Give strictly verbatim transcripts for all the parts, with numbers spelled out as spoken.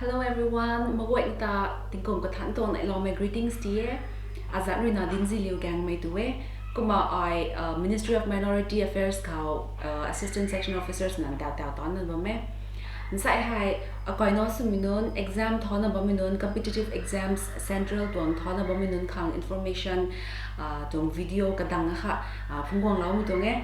Hello everyone, maguayna ta tingkum kathan tuang nai lou mei greetings ti e. Azat ruina Dinziliu Gangmei tu e. Kumna ai uh, Ministry of Minority Affairs khou uh, Assistant Section Officers nan tau tau tan nan bam e. Nsai hei akoina swmei nunc, exam thana bammei nunc, competitive exams central tuang thana bammei nunc khang information uh, tuang video kadang kha uh, phungguang loumei tuang e.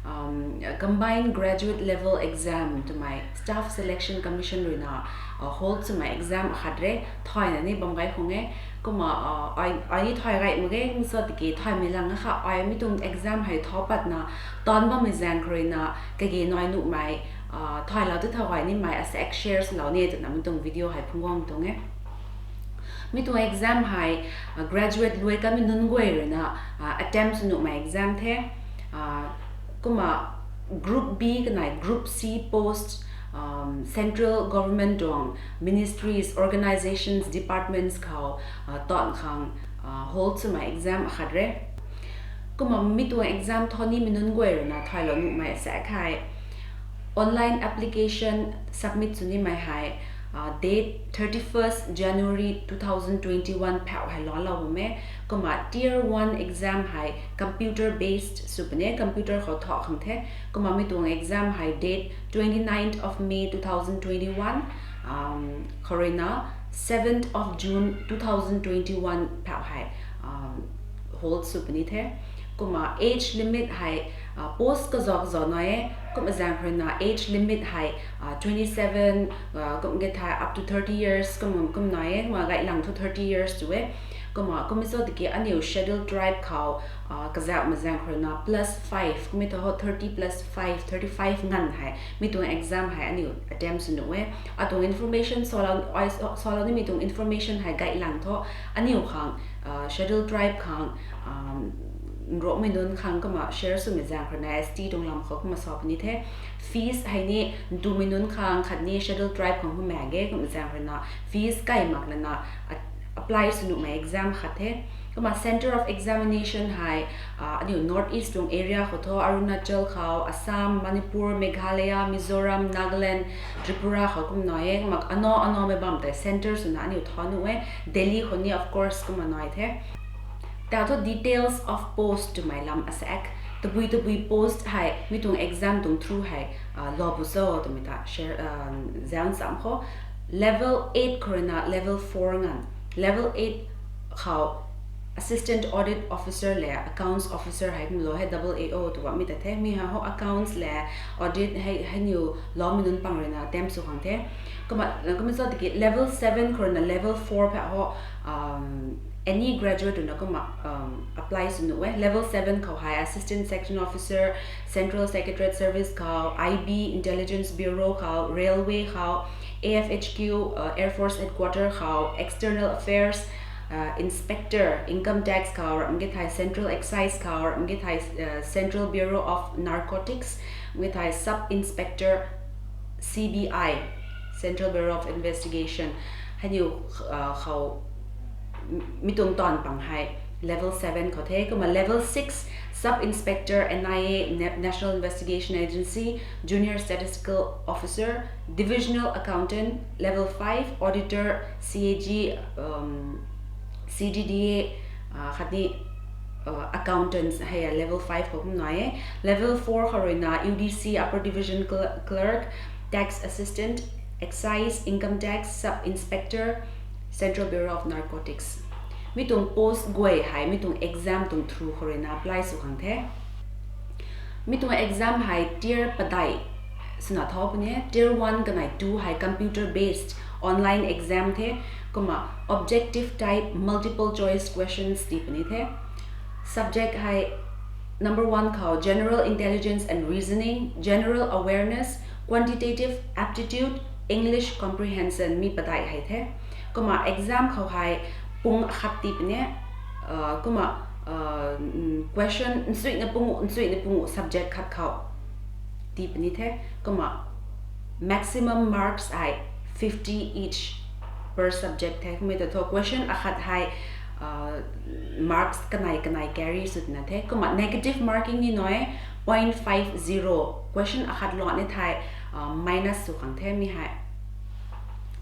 Um, Combined Graduate Level Exam twmei Staff Selection Commission ruina uh, hold swmei exam akhat re, thayna ni bam gai khang e. Kumna uh, ai, ai ni thay gai mak ge, nsa tiki thaymei lang kha ai mi tuang exam hei tha patna tan bammei zaeng khruina kage nai nuhmei uh, thay lou tu tha gai nimei asaekc share lou ni twna mi tuang video hei phungguang tuang e. Mi tuang exam hei uh, graduate luai kanmei nunc guay ruina uh, attempt sw nuhmei exam the. Uh, kumna Group B kanei Group C post um, central government tuang ministries, organizations, departments khou uh, tan khang uh, hold swmei exam akhat re. Kumna mi tuang exam tha nimei nunc guay ruina thaylou nuhmei asaekc hei online application submit sw nimei hei uh, date thirty-first January two thousand twenty-one phau hei lou lou bam e. Kumna Tier one exam hei computer based sw puni, computer khou tha khang the. Kumna mi tuang exam hei date twenty-ninth of May two thousand twenty-one um, khou ruina seventh of June two thousand twenty-one phau hei um, hold sw puni the. Kumna age limit hei uh, post kazak zau nai e. Kumna zaeng khruina age limit hei uh, twenty-seven uh, kum ge thei up to thirty years kum kum nai e. Kumna gailang thu thirty years tu e. Kumna kum zo tiki aniu schedule tribe khou uh, kazak ma zaeng khruina plus five, kummei thu thirty plus five, thirty-five nganv hei mi tuang exam hei aniu attempt sw nuh e. Atuang information salou, ai salou nimei tuang information hei gailang thu aniu khang uh, schedule tribe khang um, nrokmei nunc khang kumna share swmei zaeng khruina S T tuang lam khou kumna sa puni the. Fees hei ni ntumei nunc khang khatni schedule tribe khang hu mak ge, kumna zaeng khruina fees kai mak lana apply sw nuhmei exam khat the. Kumna centre of examination hei uh, aniu North East tuang area khou thu Arunachal khou, Assam, Manipur, Meghalaya, Mizoram, Nagaland, Tripura khou kumna e. Kumna ano ano mei bam tei centre swna aniu tha nuh e. Delhi khou ni of course kumna nai the. Tau thu details of post twmei lam asaekc, tabui tabui post hei mi tuang exam tuang through hei uh, lou bu cho twmei ta share uh, zaeng sam khou. Level eight khou ruina level four nganv. Level eight khou Assistant Audit Officer le Accounts Officer hei kumlou hei double A O tw bammei ta the. Mi hei ho accounts le audit hei hei niu loumei nunc pang ruina attempt sw khang the. Kumna kumna zo tiki level seven khou ruina level four phau ho um, any graduate ruina kumna um, apply sw nuh e. Level seven khou hei Assistant Section Officer, Central Secretariat Service khou, I B, Intelligence Bureau khou, Railway khou, A F H Q uh, Air Force Headquarter khou, External Affairs uh, Inspector, Income Tax khou, ramh ge thei Central Excise khou, ramh ge thei uh, Central Bureau of Narcotics, ramh ge thei Sub Inspector C B I, Central Bureau of Investigation, hei niu uh, khou mi tuang tan pang hei level seven khou the. Kumna level six, Sub Inspector N I A, Na- National Investigation Agency, Junior Statistical Officer, Divisional Accountant, level five, Auditor, C A G, um, C D D A uh, khatni uh, accountants hei level five khou kum nai e. Level four khou ruina U D C Upper Division Cl- Clerk, Tax Assistant, Excise, Income Tax, Sub Inspector, Central Bureau of Narcotics. Mi tuang post guay hei mi tuang exam tuang through khou ruina apply sw khang the. Mi tuang exam hei tier padeih swna thau puni e. Tier one kanei two hei computer based online exam the. Kumna objective type multiple choice questions ti puni the. Subject hei number one khou general intelligence and reasoning, general awareness, quantitative aptitude, English comprehension, mi padeih hei the. Kumna exam khou hei pung akhat ti puni e. Uh, kumna uh, question nchuina pungu nchuina pungu subject khat khou ti puni the. Kumna maximum marks hei fifty each per subject the. Kummei ta thu question akhat hei uh, marks kanei kanei carry sw twna the. Kumna negative marking ni nai e, point five zero, question akhat lou ni thei uh, minus sw khang the mi hei.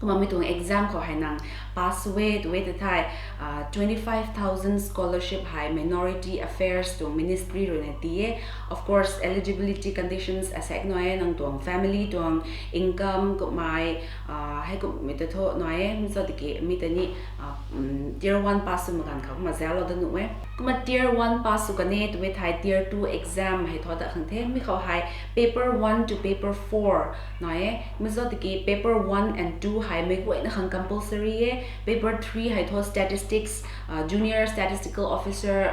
Kumna mi tuang exam khou hei nang pass sw e tw e ta thei, twenty five thousand scholarship hei Minority Affairs tuang Ministry ruina ti e. Of course, eligibility conditions asaekc nai e, nang tuang family tuang income kummei, heikumhmei ta thu nai e, mi cho tiki mi ta ni tier one pass sw mak ganv khou kumna zauclou dat nuh e. Kumna tier one pass sw kan e tw e thei tier two exam hei thu dat khang the, mi khou hei paper one to paper four nai e, mi cho tiki paper one and two hei meic guayna khang compulsory e, paper three hei thu statistics, junior statistical officer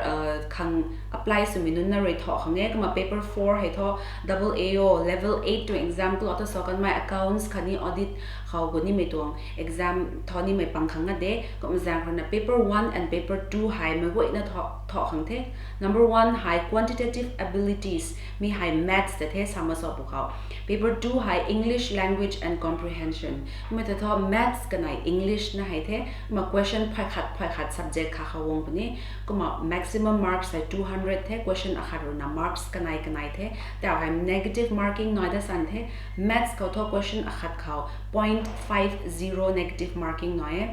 khang apply swmei nunc na rui thau khang e, kumna paper four hei thu double A O level eight tuang exam kalou ta sa kanmei accounts khatni audit khou gu nimei tuang exam thu nimei pang khang na de, kumna zaeng khou ruina paper one and paper two hei meic guayna thau khang the. Number one hei quantitative abilities, mi hei maths ta the sama sa pu khou. Paper two hei English language and comprehension, mi ta thu maths kanei English na hei the, kumna question phay khat phay khat subject kha khou guang puni, kumna maximum marks hei two hundred the, question akhat ruina marks kanei kanei the, tau hei negative marking nai dat san the. Maths khou thu question akhat khou point five zero negative marking nai e,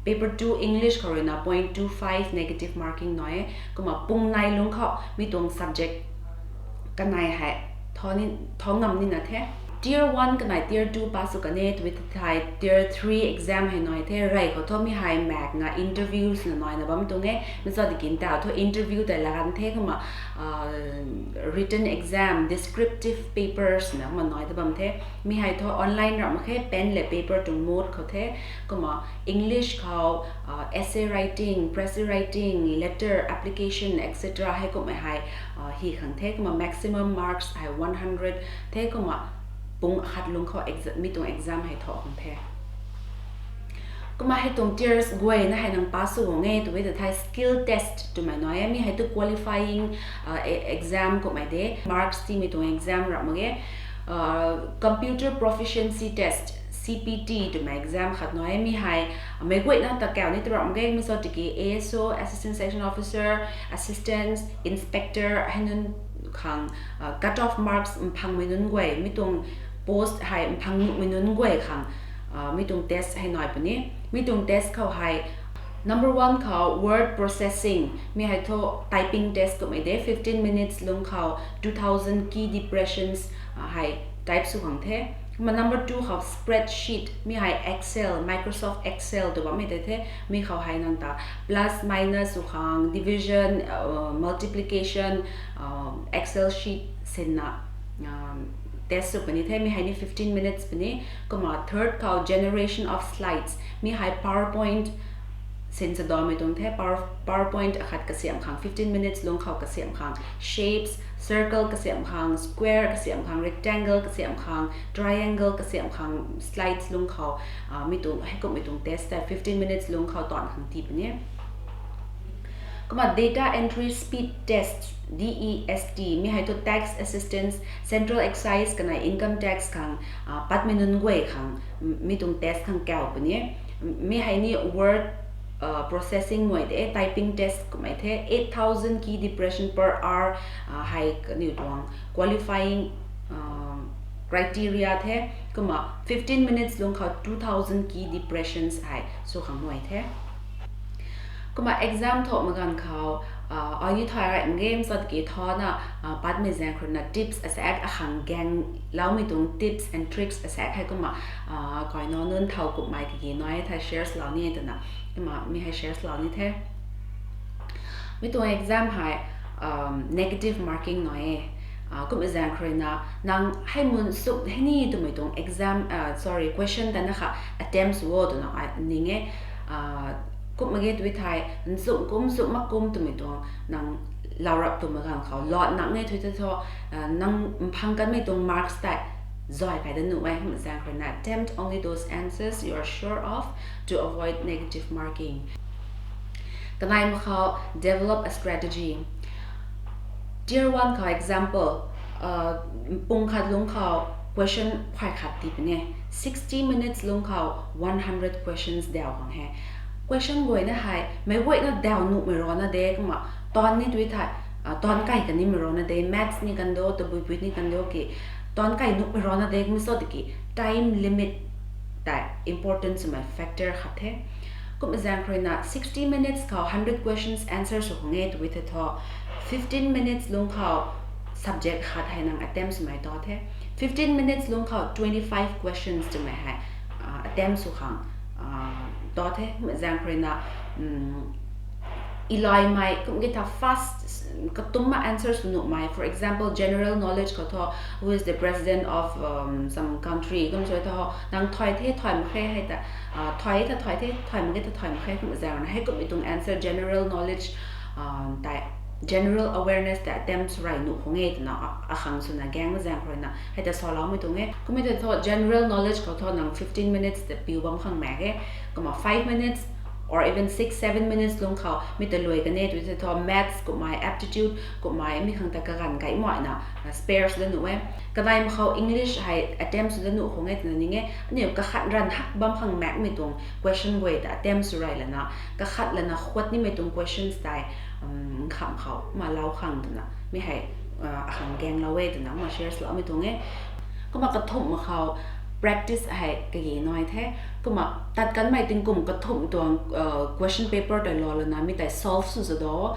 paper two English khou ruina point two five negative marking nai e, kumna pung nei lungc khou mi tuang subject kanei hei thau ngam nina the. Tier one kanei tier two pass sw kan e tw e thei tier three exam hei nai the, rey khou thu mi hei maekna interviews na naina bam tuang e, mi cho tiki ntau thu interview tei la kan the, kumna written exam, descriptive papers na kumna nai ta bam the. Mi hei thu online rap mak khe, pen le paper tuang mode khou the, kumna English khou essay writing, press writing, letter, application, et cetera heikumhmei hei hi khang the, kumna maximum marks hei one hundred the, kumna pung akhat lungc khou mi tuang exam hei thau khang the. Kumna hei tuang tiers guayna hei nang pass sw guang e tw e ta thei skill test twmei nai e, mi hei thu qualifying exam kummei de, marks tiimei tuang exam rap mak ge. Computer proficiency test, C P T twmei exam khat nai e, mi hei meic guayna ta kau ni tw rap mak ge, mi cho tiki A S O, Assistant Section Officer, Assistant Inspector hei nunc khang cut off marks mphangmei nunc guay, mi tuang post hei mphang nuhmei nunc guay khang mi tuang test hei nai puni. Mi tuang test khou hei number one khou word processing, mi hei thu typing test kummei de, fifteen minutes lungc khou two thousand key depressions hei type sw khang the. Kumna number two khou spreadsheet, mi hei Excel, Microsoft Excel tw bammei tei the, mi khou hei nang ta plus minus sw khang, division, multiplication, Excel sheet sinna test sw puni the, mi hei ni fifteen minutes puni. Kumna third khou generation of slides, mi hei PowerPoint sin sa dammei tuang the, PowerPoint akhat kasiamh khang fifteen minutes lungc khou kasiamh khang, shapes, circle kasiamh khang, square kasiamh khang, rectangle kasiamh khang, triangle kasiamh khang slides lungc khou mi tuang heikumhmei tuang test tei fifteen minutes lungc khou taanv khang tii puni. Kumna data entry speed test, D E S T, mi hei thu tax assistance, central excise kanei income tax khang patmei nunc guay khang mi tuang test khang kau puni. Mi hei ni word processing mei de, typing test kummei the, eight thousand key depression per hour hei kaniw tuang qualifying criteria the. Kumna fifteen minutes lungc khou two thousand key depressions hei sw khang mei the. Kumna exam thau mak ganv khou ai ni thay rai mak ge, mi cho tiki thauna patmei zaeng khou ruina tips asaekc akhang gaengloumei tuang tips and tricks asaekc hei kumna kaina nunc thau kummei kagi nai e thei share lou ni twna, kumna mi hei share lou ni the. Mi tuang exam hei negative marking nai e. Kumna zaeng khou ruina nang hei mun sum hei ni twmei tuang exam, sorry, question ta na kha attempt sw o twna ai ning e. Kumna ge tw thei nsum kum sum mak kum twmei tuang nang lou rap tw mak ganv khou lot nang e thui ta thu nang mphang kanmei tuang marks tei zay kai dat nuh e. Kumna zaeng khou ruina attempt only those answers you are sure of to avoid negative marking. Kanei mak khou develop a strategy. Tier one khou example, pung khat lungc khou question phay khat tii puni, sixty minutes lungc khou one hundred questions daw khang he. Question guayna hei meic guayna daw nuhmei rana de, kumna taanv ni tw thei taanv kai kanimei rana de, maths ni kan do, tabuipui ni kan do ki, taanv kai nuhmei rana de, mi cho tiki time limit tei important swmei factor khat the. Kum zaeng khou ruina sixty minutes khou hundred questions answer sw khang e tw thei thu, fifteen minutes lungc khou subject khat hei nang attempt swmei ta the. Fifteen minutes lungc khou twenty-five questions twmei hei attempt sw khang ta the. Kum zaeng khou ruina iloimei kum ki tha fast, katumna answer sw nuhmei, for example general knowledge khou thu, who is the president of some country kum sw thu, nang thay the thay mak khe hei ta, thay tha thay the thay mak ge ta thay mak khe. Kum zaeng ruina hei kummei tuang answer general knowledge tei general awareness tei attempt sw rey nuh khang e twna akhang swna gaeng zaeng khou ruina hei ta saloumei tuang e. Kummei tei thu general knowledge khou thu nang fifteen minutes tei piu bam khang mak ge. Kumna five minutes or even six seven minutes lungc khou mi ta luai kan e tw thei thu maths kummei, aptitude kummei mi khang ta kaganv gay makna spare sw da nuh e. Kadaima khou English hei attempt sw da nuh khang e twna ning e. Aniu kakhat ranv hak bam khang makmei tuang question guay ta attempt sw rey lana, kakhat lana khuat nimei tuang questions tei nkham khou ma lou khang twna mi hei akhang gaeng lou e twna kumna share swloumei tuang e. Kumna kathumh mak khou practice hei kage nai the. Kumna tat kanmei tingkum kathumh tuang question paper tei lou lana mi tei solve sw za do.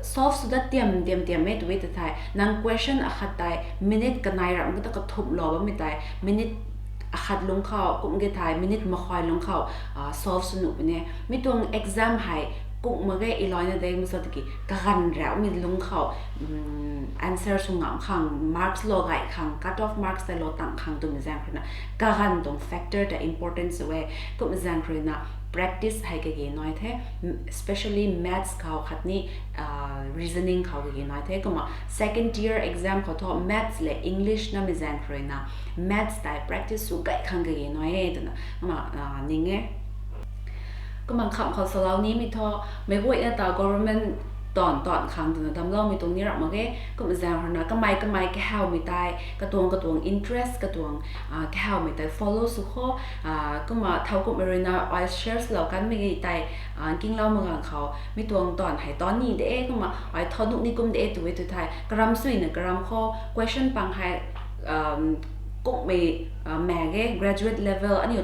Solve sw dat tiam tiam tiam e tw thei nang question akhat tei minute kanei ramh kata kathumh lou bammei tei minute akhat lungc khou kum ki thei minute makhuay lungc khou solve sw nuh puni. Mi tuang exam hei kum mak ge iloina de kum sa tiki kaganv ramhmei lungc khou answer sw ngam khang, marks lou gay khang, cut off marks tei lou tang khang twmei zaeng khou ruina kaganv tuang factor ta important sw e. Kum zaeng khou ruina practice hei kage nai the, especially maths khou khatni reasoning khou kage nai the. Kumna second tier exam khou thu maths le English namei zaeng khou ruina maths tei practice sw gay khang kage nai e twna kumna ning e. Kumna nkham khou salou nimei thu, meic guayna ta government taanv taanv khang twna damcloumei tuang ni ramh mak ge. Kum zaeng khou ruina kamei kamei kahawmei tei katuang katuang interest katuang kahawmei tei follow sw kho. Kumna thowkumhmei ruina ai share swlou kanmei tei nkinglou mak ganv khou mi tuang taanv hei tan ni de e, kumna ai tho nuh ni kum de e tw thei karam suina karam khou question pang hei kummei mak ge, graduate level aniu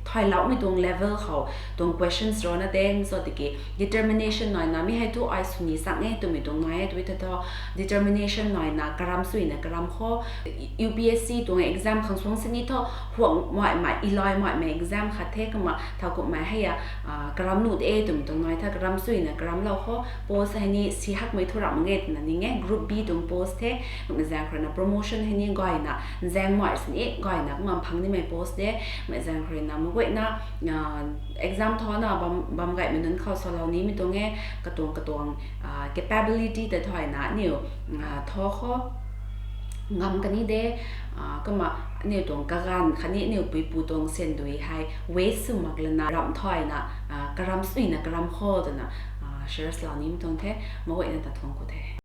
thayloumei tuang level khou tuang questions rana de kum sa tiki determination naina mi hei thu ai sw ni chang e twmei tuang nai e tw thei thu determination naina karam suina karam khou UPSC tuang exam khang suang sini thu huang maimei iloi maimei exam khat the. Kumna thowkumhmei hei a karam nuh de e twmei tuang nai tha karam suina karamlou khou post hei ni si hakmei thu ramh mak ge twna ning e. Group B tuang post the. Kumna zaeng khou ruina promotion hei ni gayna nzaeng mai sini gayna kumna phang nimei post de. Kumna zaeng khou ruina meic guayna exam thana bam gaymei nunc khou salou nimei tuang e. Katuang katuang capability tei thayna aniu tho kho ngam kani de. Kumna aniu tuang kaganv khatni aniu puipu tuang sandui hei waste sw mak lana ramh thayna karam suina karam khou twna share swlou nimei tuang the. Meic guayna ta thuanc ku the.